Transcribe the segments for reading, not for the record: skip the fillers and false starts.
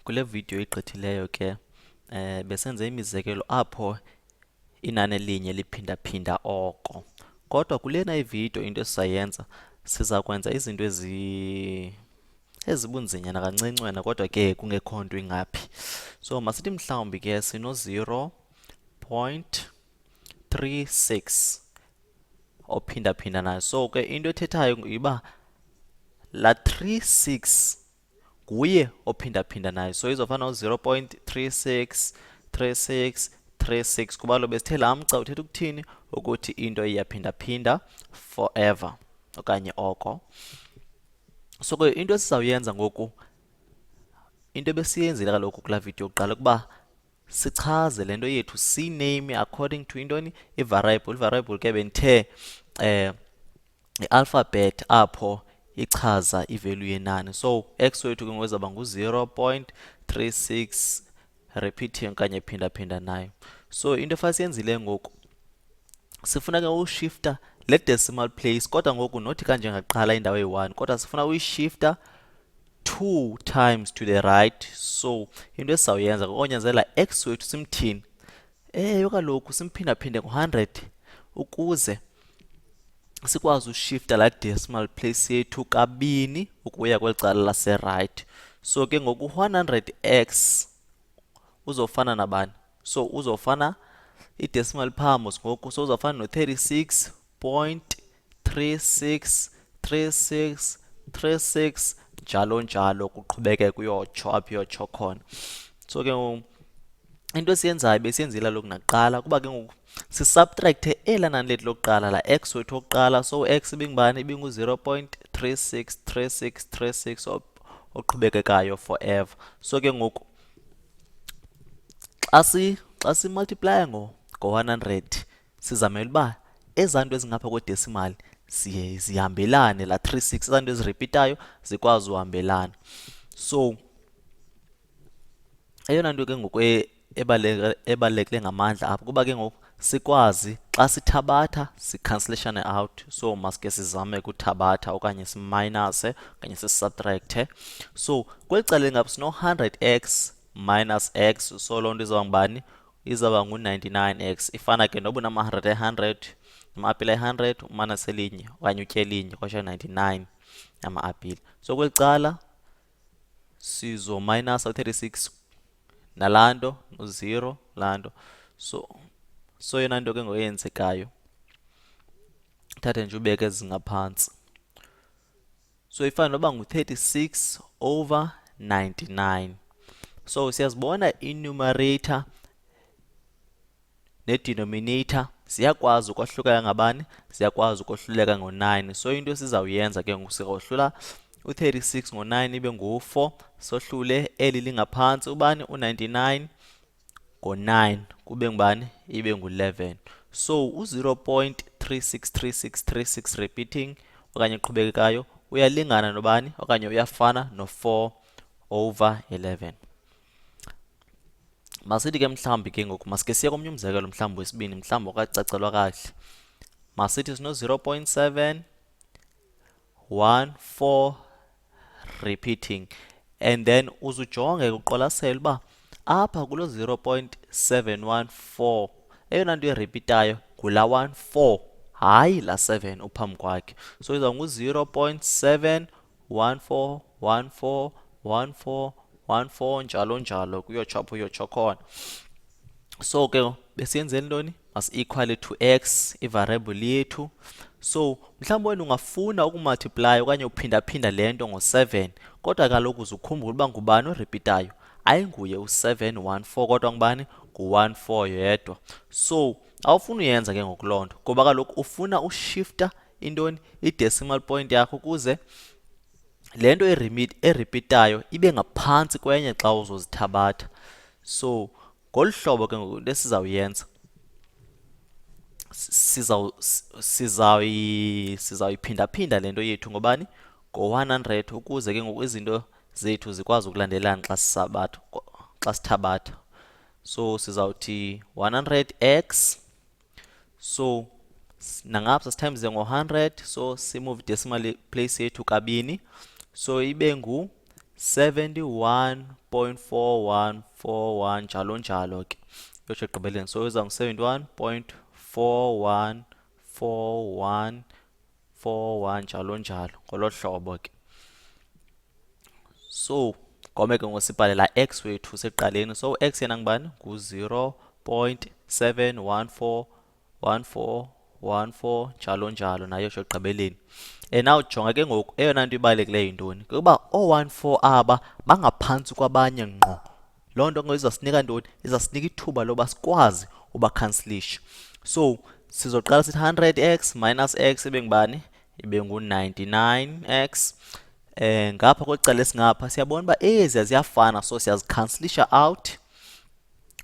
Kule vidiyo igqithileyo ke besenze imizekelo apho inani elinye liphindaphinda oko. Kodwa kulena ividiyo into esizayenza, siza kwenza izinto ezibunzinyana kancinci wena, kodwa ke kungekho nto ingaphi. So masithi mhlawumbi ke sino-0.36 ophindaphinda nayo. So ke into ethethayo iba la 36 nguye ophindaphinda nayo. So izofana no-0.36 36 36, kuba lo besithe laa mgca uthetha ukuthini? Ukuthi into iyaphindaphinda forever okanye oko. So ke into esizawuyenza ngoku, into ebesiyenzile kaloku kulaa vidiyo yokuqala, ukuba sichaze le nto yethu, siyiname according to intoni? I-variable. I-variable ke bendithe i-alphabet apho ichaza i-value yenani. So x wethu ke ngoku izawuba ngu-0.36 repeating okanye phindaphinda nayo. So into efana siyenzile ngoku, sifuna ke ushifta le decimal place, kodwa ngoku nothi kanjengaqala indawo eyi-1, kodwa sifuna uyishifta 2 times to the right. So into esizawuyenza kokonyanzela x wethu simthini? Ewe kaloku simphindaphinde ngo-100 ukuze sikwazi ushifta laa decimal place yethu kabini ukuya kweli cala lase-right. So ke ngoku 100x uzofana nabani? So uzofana i-decimal phamos ngoku, so uzofana no-36.363636 njalo njalo, kuqhubeke kuyotsho apho iyotsho khona. So ke ngoku into esiyenzayo besiyenzile kaloku nakuqala, kuba ke ngoku sisubtracthe elaa nani lethu lokuqala, la x wethu wokuqala. So x ibingubani? Ibingu-0.363636 oqhubekekayo forever. So ke ngoku xa simultiplya ngo-100, sizamela uba ezaa nto ezingapha kwedecimali ziye zihambelane, laa 36, ezaa nto eziripitayo zikwazi uhambelana. So eyona nto ke ngoku ebalulekileyo ngamandla apha kuba ke ngoku sikwazi xa sithabatha sikhanseleshane out. So maske sizame ukuthabatha okanye simayinase okanye sisubtracthe. So kweli cala lingapha sino-100x minus x, so loo nto izawuba ngubani? Izawuba ngu-99x. Ifana ke noba unama-100 e-100, ama-apile ayi-100, uminus elinye okanye utye elinye, kwashiya 99 ama-apile. So kweli cala sizomayinasa u-36 nalaa nto no-0 laa nto. So yona nto ke ngoku eyenzekayo, thathe nje ubeke ezingaphantsi. So ifana noba ngu-36 over 99. So siyazibona i-numerator ne-denominator ziyakwazi ukohlukeka ngabani? Ziyakwazi ukohluleka ngo-9. So into esizawuyenza ke ngoku, sizohlula u-36 ngo-9 ibe ngu-4, sohlule eli lingaphantsi ubani? U-99 ngo-9 kube ngubani? Ibe ngu-11. So u-0.363636 repeating okanye eqhubekekayo uyalingana nobani okanye uyafana no-4 over 11. Masithi ke mhlawumbi ke ngoku masike siye komnye umzekelo, mhlawumbi wesibini, mhlawumbi okacacelwa kakuhle. Masithi sino-0.714 repeating, and then uzujonge uqwalasele uba apha kulo 0.714 eyona nto iripitayo ngula 14, hayi la 7 uphambi kwakhe. So iza ngu-0.714141414 njalo njalo kuyotsho apho uyotsho khona. So ke besiyenzeni ntoni? Masi-equal to x, i-variable yethu. So mhlawumbi wena ungafuna ukumultiplya okanye uphindaphinda le nto ngo-7, kodwa kaloku uzukhumbula uba ngubani oripitayo. Ayinguye u-714, kodwa ngubani? Ngu-14 yedwa. So awufuni uyenza ke ngoku loo nto, kuba kaloku ufuna ushifta intoni? I-decimal point yakho, ukuze le nto eripitayo ibe ngaphantsi kwenye xa uzozithabatha. So ngolu hlobo ke ngoku into esizawuyenza, sizawuyiphindaphinda le nto yethu ngobani? Ngo-100, ukuze ke ngoku izinto zethu zikwazi ukulandelana xa sisabatha, xa sithabatha. So sizawuthi 100x, so nangapha sithayimise ngo-100, so simove decimal place yethu kabini, so ibe ngu 71.4141 njalo njalo ke yotsho ekugqibeleni. So iza ngu-71.414141 njalo njalo ngolo hlobo ke. So gome ke ngoku sibhalela x wethu sekuqaleni. So x yena ngubani? Ngu-0.7141414 njalo njalo nayo yotsho ekugqibeleni. And now jonga ke ngoku eyona nto ibalulekileyo yintoni? Kukuba oo-14 aba bangaphantsi kwabanye ngqo. Loo nto ke izasinika ntoni? Izasinika ithuba loba sikwazi ubakhansilisha. So sizoqala sithi 100x minus x ibe ngubani? Ibe ngu-99x. Ngapha kweli cala esingapha siyabona uba ezi ziyafana, so siyazikhansilisha out.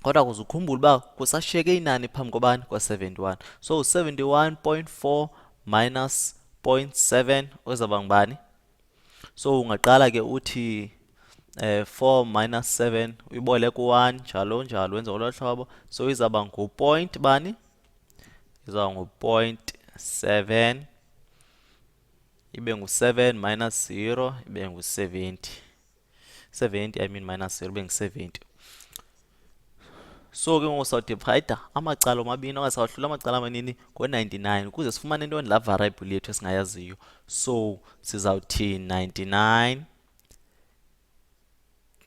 Kodwa kuze ukhumbule uba kusashiyeke inani phambi kobani? Kwa-71. So 71.4 minus 0.7 uzawuba ngubani? So ungaqala ke uthi 4 minus 7 uyibole ku-1 njalo njalo wenze ngolo hlobo. So izawuba ngu-point bani? Izawuba ngu-0.7 ibe ngu-7 minus 0 ibe ngu-70. 70, I mean, minus 0 ibe ngu-70. So ke ngoku sawudivayida amacala omabini okanye sawuhlula amacala amanini ngo-99 ukuze sifumane ntoni? Laa variable yethu esingayaziyo. So sizawuthi 99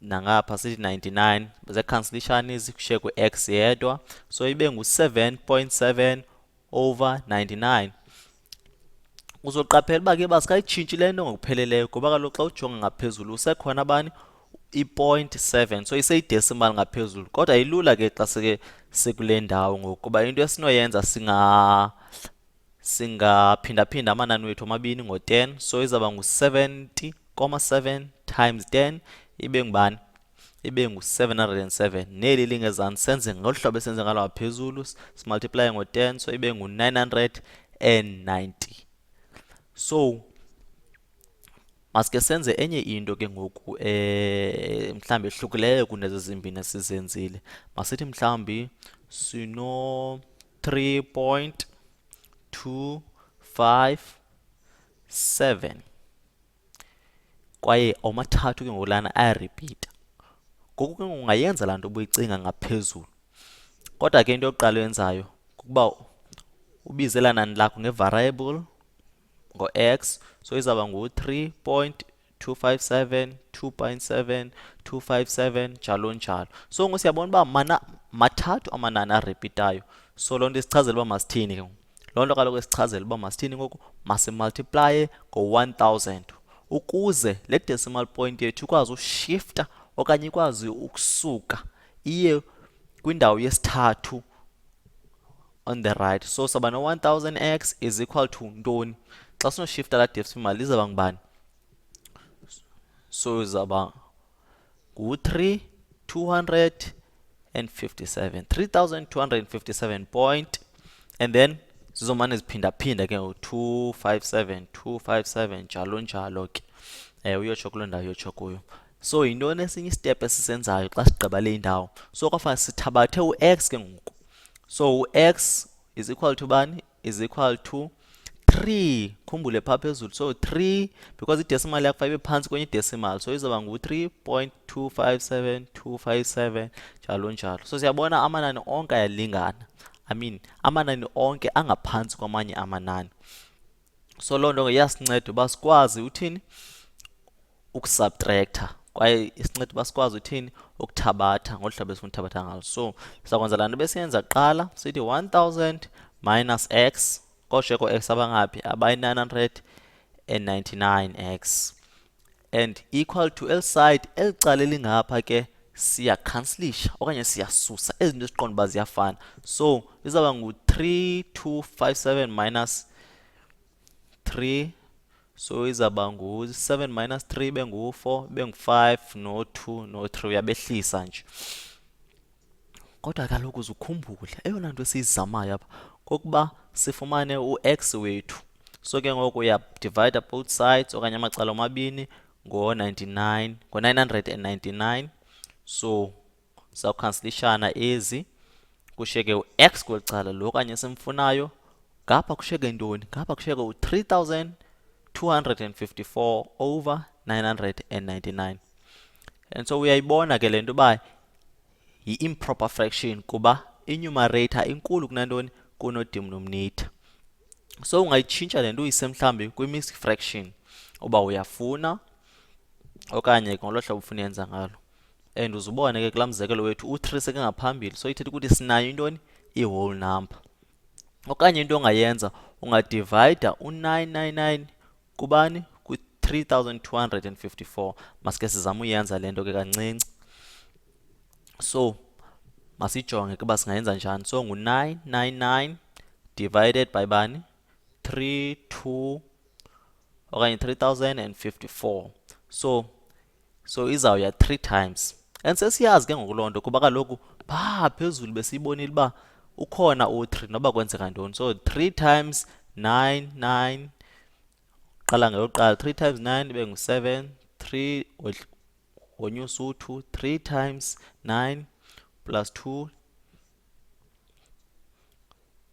nangapha sithi 99, ziyakhansilishana ezi, kushiyeke u-x yedwa. So ibe ngu-7.7 over 99. Uzoqaphela uba ke uba sikayitshintshi le nto ngokupheleleyo ngoba kaloku xa ujonga ngaphezulu usekhona bani? I-0.7, so iseyidecimal ngaphezulu. Kodwa ilula ke xa sike sekule ndawo ngoku kuba into esinoyenza singaphindaphinda amanani wethu omabini ngo-10. So izawuba ngu-70,7 times 10 ibe ngubani? Ibe ngu-707. Neli lingezantsi senze ngolu hlobo esenze ngalo ngaphezulu, simultiplye ngo-10, so ibe ngu-990. So masike senze enye into ke ngoku mhlawumbi ehlukileyo kunezi zimbini esizenzile. Masithi mhlawumbi sino 3.257 kwaye omathathu ke ngoku lana ayaripita. Ngoku ke ngoku ungayenza laa nto ubuyicinga ngaphezulu. Kodwa ke into yokuqala oyenzayo kukuba ubize elaa nani lakho nge-variable, ngo-x. So izawuba ngu-3.257, 2.7, 257 njalo njalo. So ngoku siyabona uba mana mathathu amanani aripitayo. So loo nto isichazela uba masithini ke ngoku? Loo nto kaloku isichazela uba masithini ngoku? Masimultiplaye ngo-1000 ukuze le decimal point yethu ikwazi ushifta okanye ikwazi ukusuka iye kwindawo yesithathu on the right. So saba no-1000x is equal to ntoni? Xa sinoshifta laa decimal izawuba ngubani? So izawuba ngu-3 257, 3257 point, and then zizomane ziphindaphinda ke ngoku 257, 257 njalo njalo ke uyotsho kuloo ndawo uyotsho kuyo. So yintoni esinye istep esisenzayo xa sigqiba le ndawo? So kwafana sithabathe u-x ke ngoku. So u-x is equal to bani? Is equal to 3. Khumbule phaa phezulu, so 3, because idecimal yakho ibe phantsi kwenye idecimal, so izawuba ngu-3.257 257 njalo njalo. So siyabona amanani onke ayalingana, I mean, amanani onke angaphantsi kwamanye amanani. So loo nto iyasinceda uba sikwazi uthini? Ukusubtracta, kwaye isinceda uba sikwazi uthini? Ukuthabatha ngolu hlobo esifuna uthabatha ngalo. So sizakwenza laa nto besiyenza kuqala, sithi 1000 minus x, kosheko x abangaphi? Abayi-999 x, and equal to eli side, eli cala elingapha ke siyakhansilisha okanye siyasusa ezi zinto esiqonda uba ziyafana. So izawuba ngu-3257 minus 3, so izawuba ngu-7 minus 3 ibe ngu-4, ibe ngu-5 no-2 no-3, uyabehlisa nje. Kodwa kaloku uzukhumbule eyona nto esiyizamayo apha kokuba sifumane u-x wethu. So ke ngoku uyadivayida both sides okanye amacala omabini ngo-99, ngo-999. So sizawukhansilishana ezi, kushiyeke u-x kweli cala lo okanye simfunayo. Ngapha kushiyeke ntoni? Ngapha kushiyeke u-3254 over 999. And so uyayibona ke le nto uba yi-improper fraction kuba i-numerator inkulu kunantoni? Kuno-denominator. So ungayitshintsha le nto uyise mhlawumbi kwi-mixed fraction uba uyafuna, okanye ngolo hlobo ufuna uyenza ngalo. And uzubone ke kulaa mzekelo wethu u-3 sekengaphambili, so ithetha ukuthi sinayo intoni? I-whole number. Okanye into ongayenza, ungadivayida u-999 kubani? Ku-3254. Masike sizame uyenza le nto ke kancinci. So masijonge ke uba singayenza njani. So ngu-999 divided by bani? 3, 2 okanye 3054. So izawuya 3 times. And sesiyazi ke ngoku loo nto kuba kaloku phaa phezulu besiyibonile uba ukhona u-3 noba kwenzeka ntoni. So 3 times 9, 9, qala ngeyokuqala, 3 times 9 ibe ngu-7, 3 wonyusa u-2, 3 times 9 plus 2,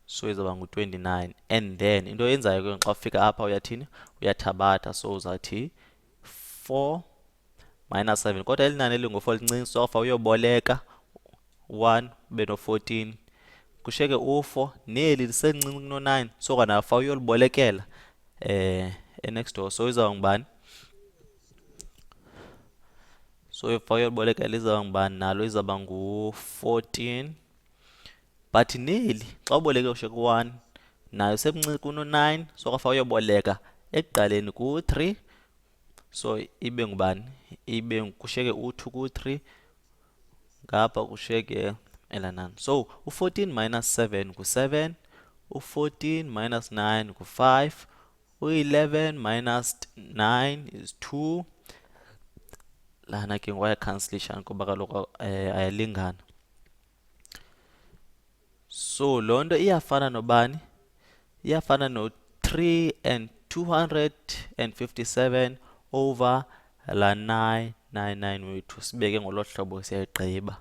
so izawuba ngu-29. And then into oyenzayo ke xa ufika apha uyathini? Uyathabatha. So uzawuthi 4 minus 7, kodwa eli nani elingu-4 lincinci, so fa uyoboleka 1 ube no-14, kushiyeke u-4, neli lisencinci kuno-9, so kona fa uyolibolekela e-next door. So izawuba ngubani? So fa uyolibolekela izawuba ngubani? Nalo izawuba ngu-14, but neli xa uboleke ushiyeke u-1, nayo semncinci kuno-9, so kwafa uyoboleka ekuqaleni ku-3, so ibe ngubani? Ibe kushiyeke u-2 ku-3, ngapha kushiyeke elaa nani. So u-14 minus 7 ngu-7, u-14 minus 9 ngu-5, u-11 minus 9 is 2. Lana ke ngoku ayacancelisha kuba kaloku ayalingana. So loo nto iyafana nobani? Iyafana no-3 and 257 over laa 999 wethu. Sibeke ngolo hlobo, siyayigqiba.